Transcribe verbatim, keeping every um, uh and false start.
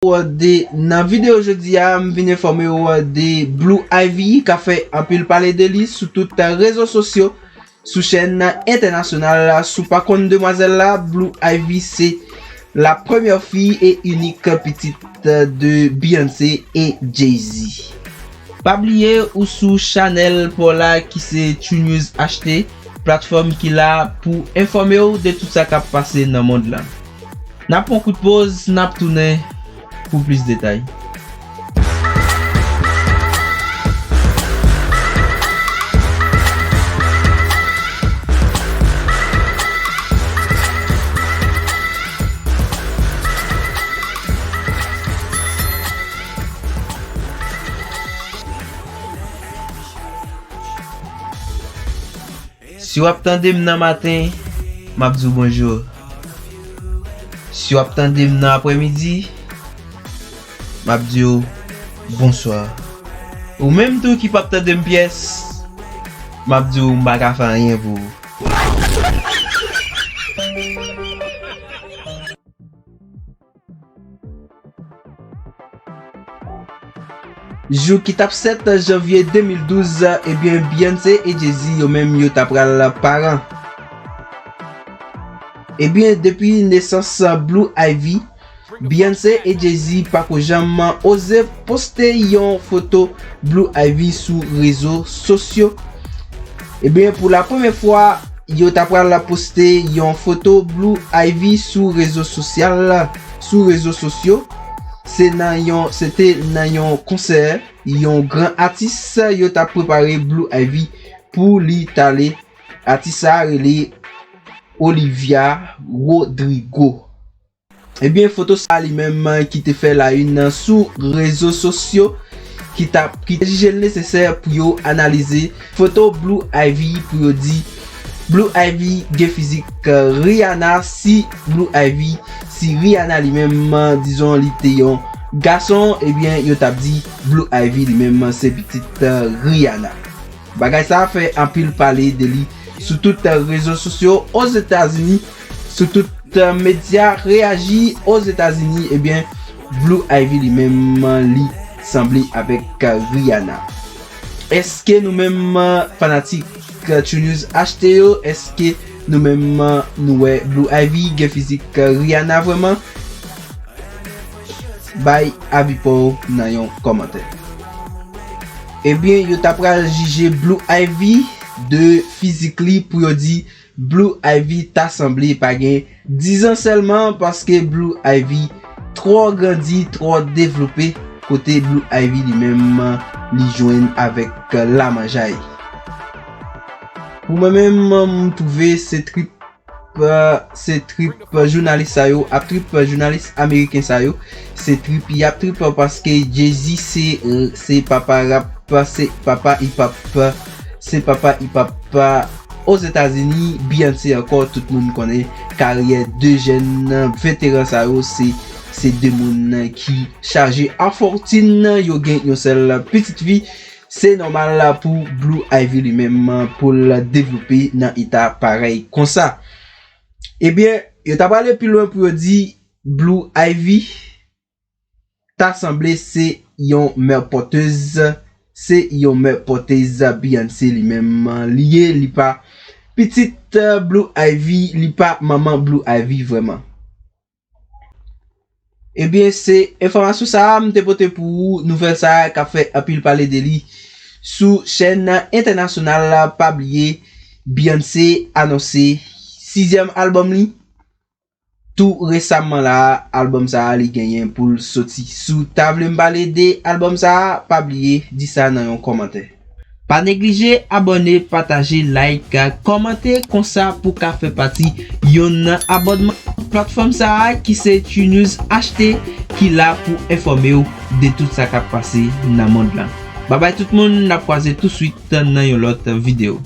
w de, nan videyo jodi a, m vin enfòme w de Blue Ivy, k ap fè anpil pale de li sou tout rezo sosyo, sou chèn entènasyonal. Si w pa konn demwazèl la, Blue Ivy se la première fille et unique petite de Beyoncé et Jay-Z. Pa bliye ou sou chanèl pa w la ki se True News H T, platfòm ki la pou enfòme w de tout sa k ap pase nan mond lan. N ap pran kout poz, n ap tounen pou plis detay. Si w ap tande m nan maten, m ap di w bonjou. Si w ap tande m nan aprèmidi, m ap di w bonswa. Ou menm tou ki p ap tande m pyès, m ap di w m pa ka fè anyen pou ou. Jou ki t ap sèt janvye de mil douz, ebyen, Beyoncé e Jay-Z yo menm yo ta pral paran. Ebyen, depi nesans Blue Ivy, Beyoncé e Jay-Z pako janm oze poste yon foto Blue Ivy sou rezo sosyo. Ebyen, pou la premyè fwa, yo ta pral poste yon foto Blue Ivy sou rezo sosyal, sou rezo sosyo. Se nan yon, se te nan yon konsè yon gran atis yo t ap prepare Blue Ivy pou li t ale. Atis sa a rele Olivia Rodrigo. Ebyen, foto sa a li menm ki te fè la une sou rezo sosyo ki t ap, ki te jije l nesesè pou yo analize foto Blue Ivy, pou yo di Blue Ivy gen fizik, euh, Rihanna. Si Blue Ivy, si Rihanna li menm, euh, dizon li te yon gason, ebyen, yo t ap di Blue Ivy li menm se pitit, euh, Rihanna. Bagay sa a fè anpil pale de li sou tout rezo sosyo Ozetazini, sou tout medya reyaji Ozetazini. Ebyen, Blue Ivy li menm, li sanble avèk Rihanna. Èske nou menm fanatik True News H T yo, èske nou menm nou wè Blue Ivy gen fizik Rihanna vrèman? Bay avi pa w nan yon kòmantè. Ebyen, yo ta pral jije Blue Ivy de fizik li, pou yo di Blue Ivy ta sanble pa gen diz an sèlman, paske Blue Ivy twò grandi, twò devlope, kote Blue Ivy li menm li jwenn avèk lamanjay. Pou mwen menm, m twouve se trip se trip jounalis sa yo ap trip, jounalis ameriken sa yo, se trip y ap trip, paske Jay-Z se, se papa rap, se papa hip hop, se papa hip hop Ozetazini. Beyoncé ankò, tout moun konnen karyè de jèn veteran sa yo, se, se de moun ki chaje an fòtin, yo gen yon sèl pitit fi. Se nòmal pou Blue Ivy li menm pou l devlope nan eta parèy konsa. Ebyen, yo ta prale pi lwen pou yo di Blue Ivy ta sanble se yon mè pòtez, se yon mè pòtez Beyoncé li menm li ye, li pa pitit Blue Ivy, li pa manman Blue Ivy vrèman. Ebyen, se enfòmasyon sa a m te pote pou ou, nouvèl sa a k ap fè anpil pale de li sou chèn entènasyonal la. Pa bliye, Beyoncé anonse sizyèm albòm li. Tou resaman la a, albòm sa a li genyen pou l soti. Si w ta vle m pale de albòm sa a, pa bliye di sa nan yon kòmantè. Pa neglije abòne, pataje, like, kòmante, konsa pou ka fè pati yonn nan abònman platfòm sa a ki se True News H T, ki la pou enfòme w de tout sa k ap pase nan mond lan. Babay tout moun, n ap kwaze touswit nan yon lòt videyo.